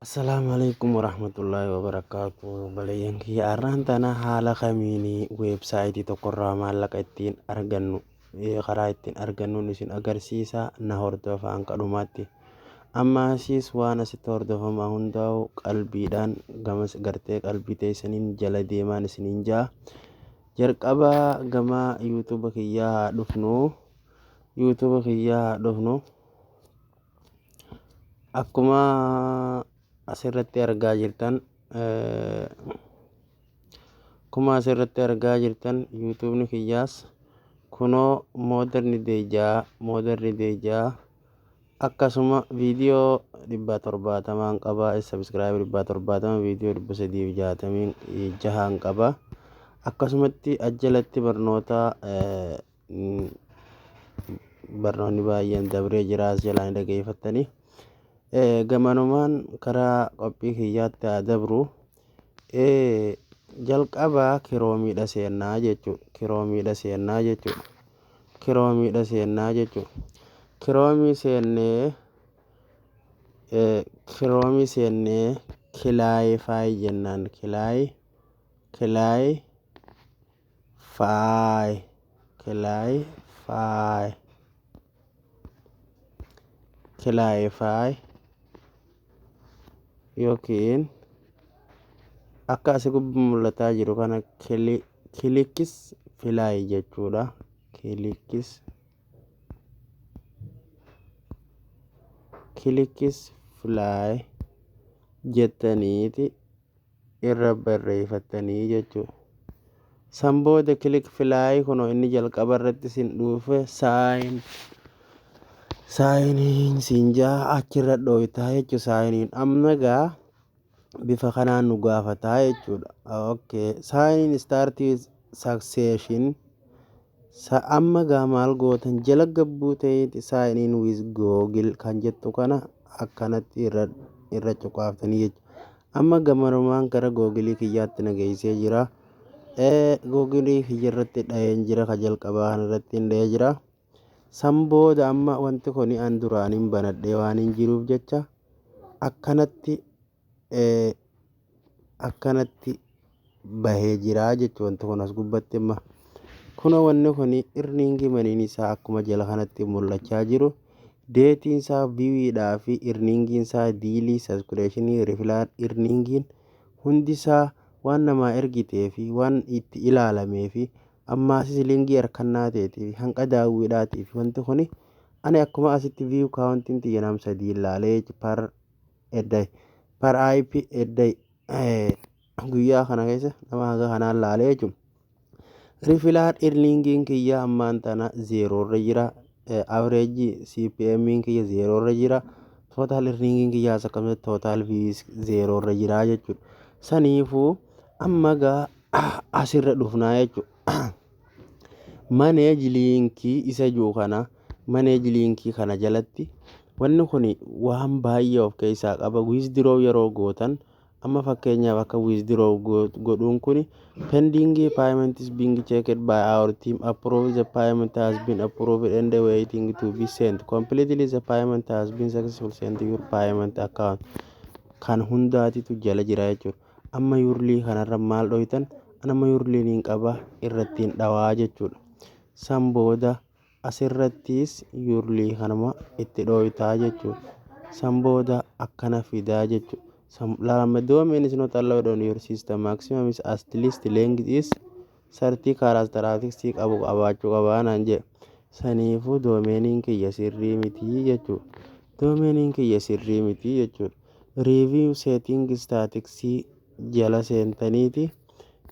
Assalaamu alaikum warahmatullaahi wabarakaatu. Obboleeyyan kiyya, har'aan tana haala kamiin weebsaayitii tokkorraa maallaqa ittiin argannu, karaa ittiin argannuun isin agarsiisa. Na hordofaa hanga dhumaatti. Ammaasiis waan asitti hordofamaa hundaa'u qalbiidhaan gamas gartee qalbii teessaniin jala deemaan isiniin jaa. Jalqaba gama YouTube kiyyaa haa dhufnu. YouTube kiyyaa haa dhufnu. Akkuma asirratti argaa jirtan, akkuma asirratti argaa jirtan, YouTubeni kiyyaas kunoo Modern Day jaa, Modern Day jaa. Akkasuma viidiyoo 770n qaba, subscribe 770, viidiyoo 366n qaba. Akkasumatti ajjalatti barnoota, barnoonni baay'een dabree jira, as jalaan dhageeffattanii. Gamanumaan karaa qophii kiyyaatti haa dabru. Jalqaba Chromeiidha seennaa jechuudha. Chromeiidha seennaa jechuudha. Chromeiidha seennaa jechuudha. Chromeii seennee, Chromeii seennee Clify jennaan. Clify, Clify, Clify yookiin akka asii gubbaa mul'ataa jiru kana Clicks Fly jechuudha. Clicks Fly jettaniiti irra barreeffattanii jechuudha. San booda Click Fly kunoo inni jalqaba irratti isin dhufe sign in siin jaa, achirra dhooytaa jechuudha sign in. Amma gaa bifa kanaan nu gaafataa jechuudha. Okay. Sign in start succession. Amma gaa maal gootan? Jala gabbuu ta'eeti "sign in with Google" kan jettu kana akkanatti irra cuqaaftanii jechuudha. Amma gamanumaan gara Googleii kiyyaatti na geessee jira. Googleii kiyya irratti dhaheen jira, ka jalqabaa kanarratti hin dhahee jira. San booda amma wanti kun an duraaniin banadhee waan hin jiruuf jecha akkanatti bahee jira jechuudha wanti kun as gubbatti amma. Kunoo wanni kun earning moneyn isaa akkuma jala kanatti mul'achaa jiru. Dateiin isaa, viewiidhaa fi earningiin isaa, daily subscriptionii, referral earningiin hundi isaa, waan namaa ergitee fi waan itti ilaalamee fi ammaasis linkii harkannaa ta'eetii fi hanqa daawwiidhaatii fi wanti kun ani akkuma asitti view countiin xiyya nam sadii ilaalee per day, per IP day, guyyaa kana keessa nama haga kanaan laalee jechuudha. Referral earningiin kiyya ammaan tana zeroorra jira. Average CPM kiyya zeroorra jira. Total earningiin kiyyaas akkasumas total views zeroorra jira jechuudha. Saniifuu amma gaa asirra dhufnaa jechuudha. Manage linkii isa jiru kana, manage linkii kana jalatti wanni kun waan baay'ee of keessaa qaba. Withdraw yeroo gootan, amma fakkeenyaaf akka withdraw godhuun kun "pending payment is being checked by our team, approve the payment has been approved and waiting to be sent completely, the payment has been successful, sent your payment account" kan hundaatitu jala jira jechuudha. Amma URLii kanarra maal dhoytan? Amma URLiin hin qaba, irrattiin dhawaa jechuudha. San booda asirrattis URLii kanuma itti dhooytaa jechuudha. San booda akkana fidaa jechuudha. Lama "domain is not allowed on your system, maximum is at least length is 30 characteristics" qabu qabaachuu qabaa naan jedhe. Saniifuu domainiin kiyya sirrii mitii jechuudha. Domainiin kiyya sirrii mitii jechuudha. Review setting statistics jala seentaniiti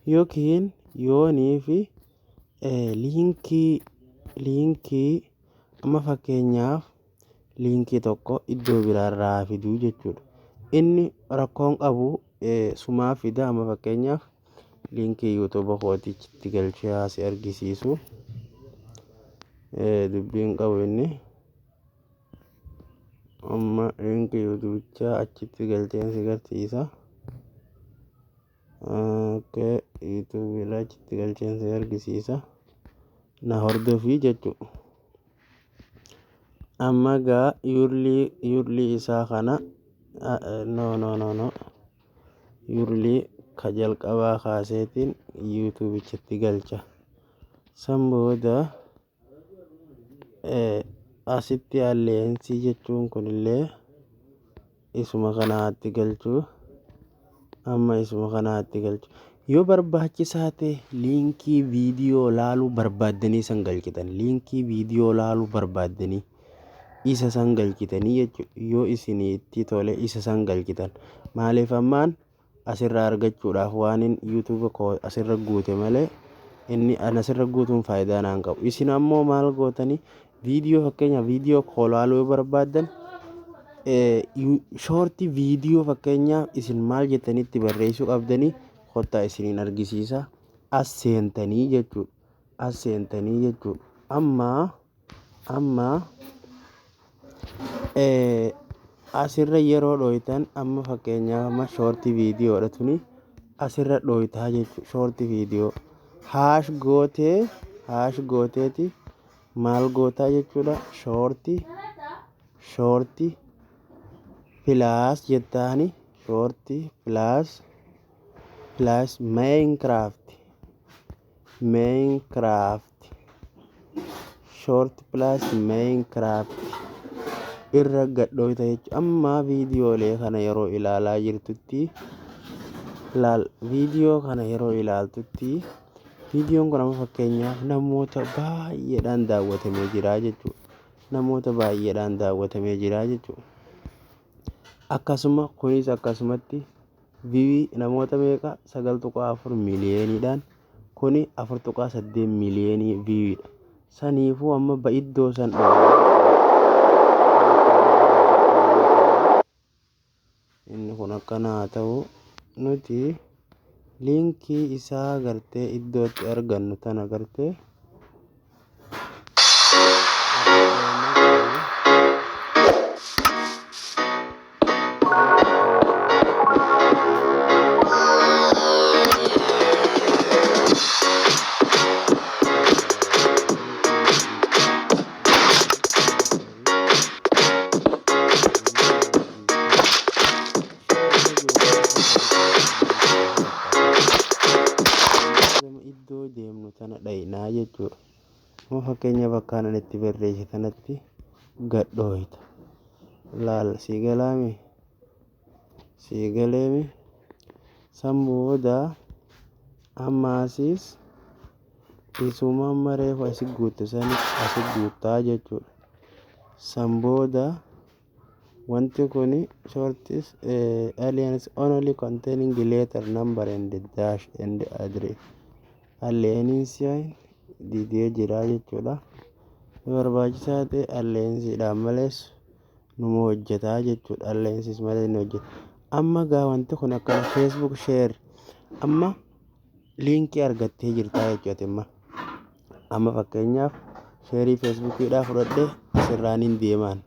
yookiin yoonii fi linkii amma fakkeenyaaf linkii tokko iddoo biraarraa fiduu jechuudha. Inni rakkoon qabu sumaa fida. Amma fakkeenyaaf linkii YouTube kootiitti galchee asi argisiisu, dubbiin qabu inni. Amma linkii YouTubichaa achitti galcheen si agarsiisa. Okay, YouTubeidha, achitti galcheen si argisiisa. Na hordofii jechuudha. Amma gaa URLii isaa kana No, no, no, no, URL ka jalqabaa kaaseetiin YouTubeichatti galcha. San booda asitti alias jechuun kunillee isuma kanaatti galchuu. Amma isuma kanaatti galchu. Yoo barbaachisaa ta'e, liinkii viidiyoo laaluu barbaaddanii san galchitan, liinkii viidiyoo laaluu barbaaddanii isa san galchitanii jechuudha. Yoo isinitti tole isa san galchitan. Maaliif, ammaan asirraa argachuudhaaf waan YouTube koo asirra guute malee, inni an asirra guutuun faayidaa naan qabu. Isin ammoo maal gootanii, viidiyoo, fakkeenyaaf viidiyoo koo laaluu yoo barbaaddan, short video, fakkeenyaaf isin maal jettanitti barreessuu qabdanii, kottaa isiniin argisiisa. As seentanii jechuudha, as seentanii jechuudha. Amma asirra yeroo dhooytan, amma fakkeenyaaf amma short videodha tuni, asirra dhooytaa jechuudha. Short video hash gootee, hash gooteeti maal gootaa jechuudha? Short plus jettaani, short plus Minecraft, Minecraft, short plus Minecraft irra gadhooyta jechuudha. Amma viidiyoolee kana yeroo ilaalaa jirtutti, laal, viidiyoo kana yeroo ilaaltutti, viidiyoon kun amma fakkeenyaaf namoota baay'eedhaan daawwatamee jira jechuudha. Namoota baay'eedhaan daawwatamee jira jechuudha. Akkasuma kunis akkasumatti view namoota meeqa, 9.4 miiliyooniidhaan, kuni 4.8 miiliyoonii viewdha. Saniifuu amma iddoo san inni kun akkana haa ta'u, nuti liinkii isaa gartee iddootti argannu tana gartee. Iddoo deemnu tana dhaynaa jechuudha. Amma fakkeenya bakka ani itti barreesse tanatti gadhooyta. Laal, sii galaami? Sii galeemi? San booda amma asiis isuma amma reefu asi guutte sani asi guuttaa jechuudha. San booda wanti kun shorts alias only containing letter, number and dash and address alias didee jira jechuudha. Barbaachisaa ta'e aliasiidhaan malees numa hojjetaa jechuudha. Aliasis malee ni hojjeta. Amma gaa wanti kun akkana Facebook share, amma liinkii argattee jirtaa jechuudha. Amma fakkeenyaaf share Facebookiidhaa fudhadhee asirraan hin deemaan.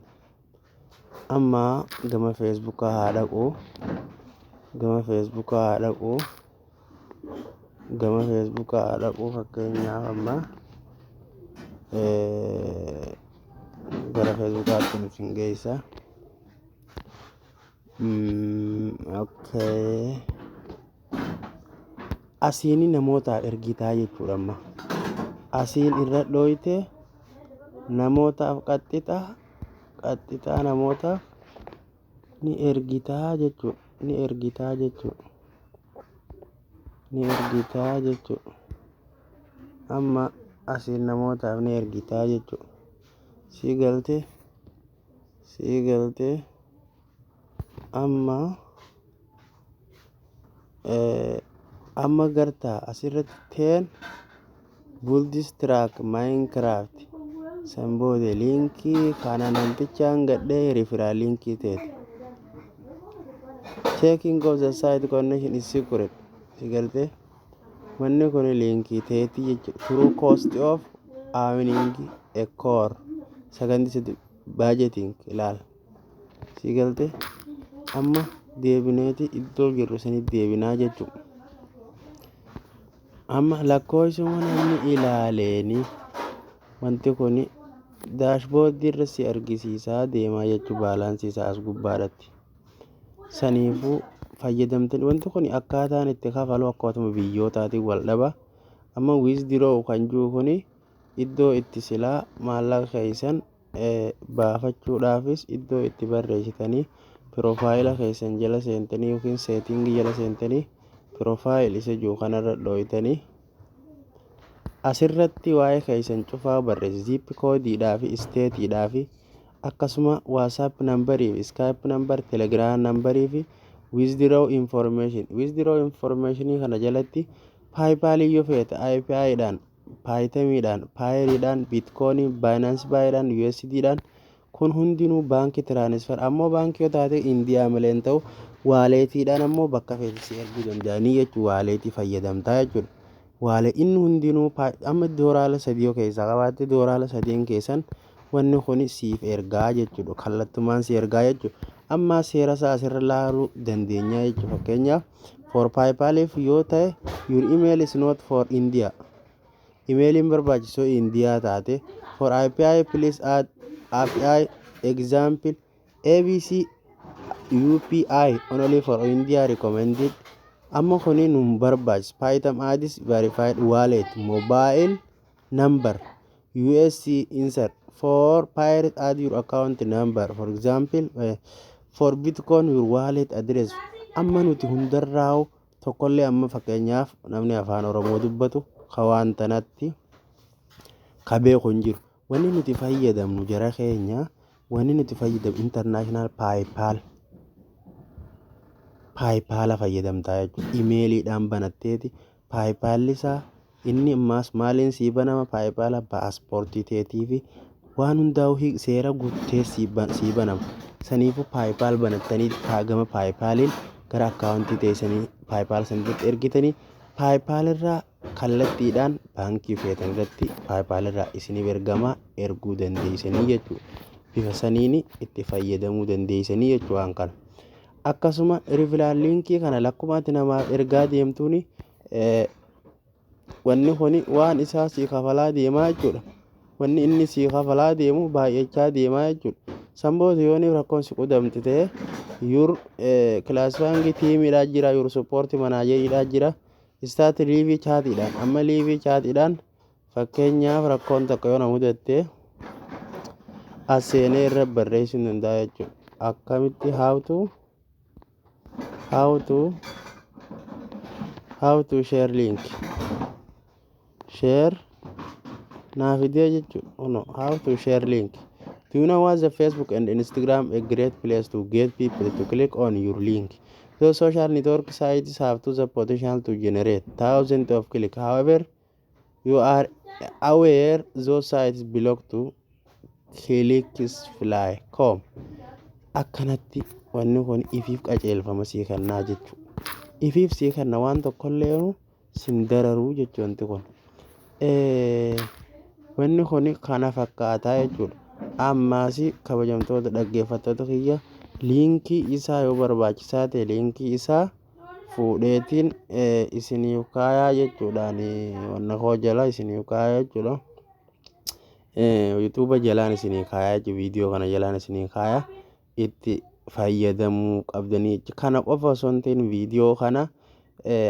Amma gama Facebookaa haa dhaqu, gama Facebookaa haa dhaqu, gama Facebookaa haa dhaqu. Fakkeenyaaf amma gara Facebookaatti nu geessa. Okay. Asiin namootaaf ergitaa jechuudha amma. Asiin irra dhooyte, namootaaf qaxxixa qaxxixaa, namootaaf ni ergitaa jechuudha. Ni ergitaa jechuudha. Ni ergitaa jechuudha. Amma asiin namootaaf ni ergitaa jechuudha. Sii galtee? Sii galtee? Amma gartaa asirratti 10 builds track Minecraft. San booda liinkii kana namtichaan gadhee referral liinkii teeti. Checking of the site connection is secret. Si galtee? Wanni kun liinkii teetii jechuudha. True cost of owning a core. Sagantii budgeting ilaala. Si galtee? Amma deebineeti iddoo jirru sanitti deebinaa jechuudha. Amma lakkoofsuma namni ilaaleeni wanti kun dashboardii irra si argisiisaa deemaa jechuudha, balance isaa as gubbaadhatti. Saniifuu fayyadamtanii wanti kun akkaataan itti kafalu akkaatuma biyyootaatiin wal dhaba. Amma withdraw kan jiru kun iddoo itti silaa maallaqa keessan baafachuudhaafis iddoo itti barreessitanii, profile keessan jala seentanii yookiin setting jala seentanii, profile isa jiru kanarra dhooytanii, asirratti waa'ee keessan cufaa barreessi, zip codeiidhaa fi stateiidhaa fi akkasuma WhatsApp numberii fi Skype number, Telegram numberii fi withdraw information. Withdraw informationii kana jalatti PayPalii yoo feete, API'dhaan, Paytmiidhaan, Payeeriidhaan, Bitcoinii, Binance Payiidhaan, USDdhaan, kun hundinuu bank transfer ammoo baankii yoo taate Indiyaa malee hin ta'u. Walletiidhaan ammoo bakka feete si erguu danda'anii jechuudha. Walletii fayyadamtaa jechuudha. Wallet inni hundinuu amma $3 yoo keessaa qabaatte, $3n keessan wanni kun siif ergaa jechuudha. Kallattumaan si ergaa jechuudha. Amma seera isaa asirra laaluu dandeenya jechuudha. Fakkeenyaaf, for PayPaliif yoo ta'e, your email is not for India, emailiin barbaachisoo Indiyaa taate. For API, please add API, example ABC UPI, only for India recommended. Amma kuni nun barbaachisu. Paytm ads, verified wallet, mobile number, US insert. For Payeer, add your account number, for example. For Bitcoin, your wallet address. Amma nuti hundarraa tokkollee, amma fakkeenyaaf namni Afaan Oromoo dubbatu ka waan tanatti ka beeku hin jiru. Wanni nuti fayyadamnu, jara keenya, wanni nuti fayyadamnu international PayPal, PayPala fayyadamtaa jechuudha. Emailiidhaan banatteeti PayPalli isaa inni ammaas maaliin sii banama? PayPala paaspoortii teetii fi waan hundaa'u seera guuttee sii banama. Saniifuu PayPal banattanii, gama PayPaliin gara accountii teessanii PayPal sanatti ergitanii, PayPal irraa kallattiidhaan baankii feetan irratti PayPal irraa isiniif ergamaa, erguu dandeessanii jechuudha. Bifa saniin itti fayyadamuu dandeessanii jechuudha waan kana. Akkasuma referral linkii kana lakkumaatti namaaf ergaa deemtuuni wanni kun waan isaa sii kafalaa deemaa jechuudha. Wanni inni sii kafalaa deemu baay'achaa deemaa jechuudha. Sanboota yooniif rakkoon si qudamte ta'e, your classifying teamiidhaa jira, your support manageriidhaa jira. Start live chatiidhaan, amma live chatiidhaan fakkeenyaaf rakkoon tokko yoo na mudatte, as seenee irra barreessuu hin danda'a jechuudha. Akkamitti how to share link, share naa fidee jechuudha. Ono how to share link. Do you know what the Facebook and Instagram a great place to get people to click on your link? Those social network sites have to the potential to generate thousands of clicks. However, you are aware those sites belong to clicksfly.com. Akkanatti wanni kun ifiif qajeelfama sii kennaa jechuudha. Ifiif sii kenna, waan tokkollee sin dararuu jechuudha wanti kun. Wanni kun kana fakkaataa jechuudha. Ammaas kabajamtoota dhaggeeffattoota kiyya, linkii isaa yoo barbaachisaa ta'e, linkii isaa fuudheetiin isiniif kaayaa jechuudhaan, wanna koo jala isiniif kaayaa jechuudha. YouTubea jalaan isinii kaayaa jechuudha, viidiyoo kana jalaan isinii kaayaa, itti fayyadamuu qabdanii. Kana qofa osoo hin ta'in, viidiyoo kana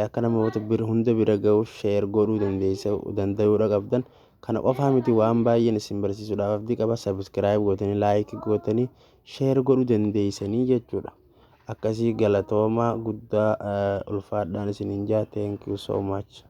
akka namoota bira hunda bira gahu share godhuu danda'uudha qabdan. Kana qofaa miti, waan baay'een isin barsiisuudhaaf abdii qaba. Subscribe gootanii, like gootanii, share godhuu dandeessanii jechuudha. Akkasii, galatoomaa guddaa, ulfaadhaan isiniin jaa. Thank you so much.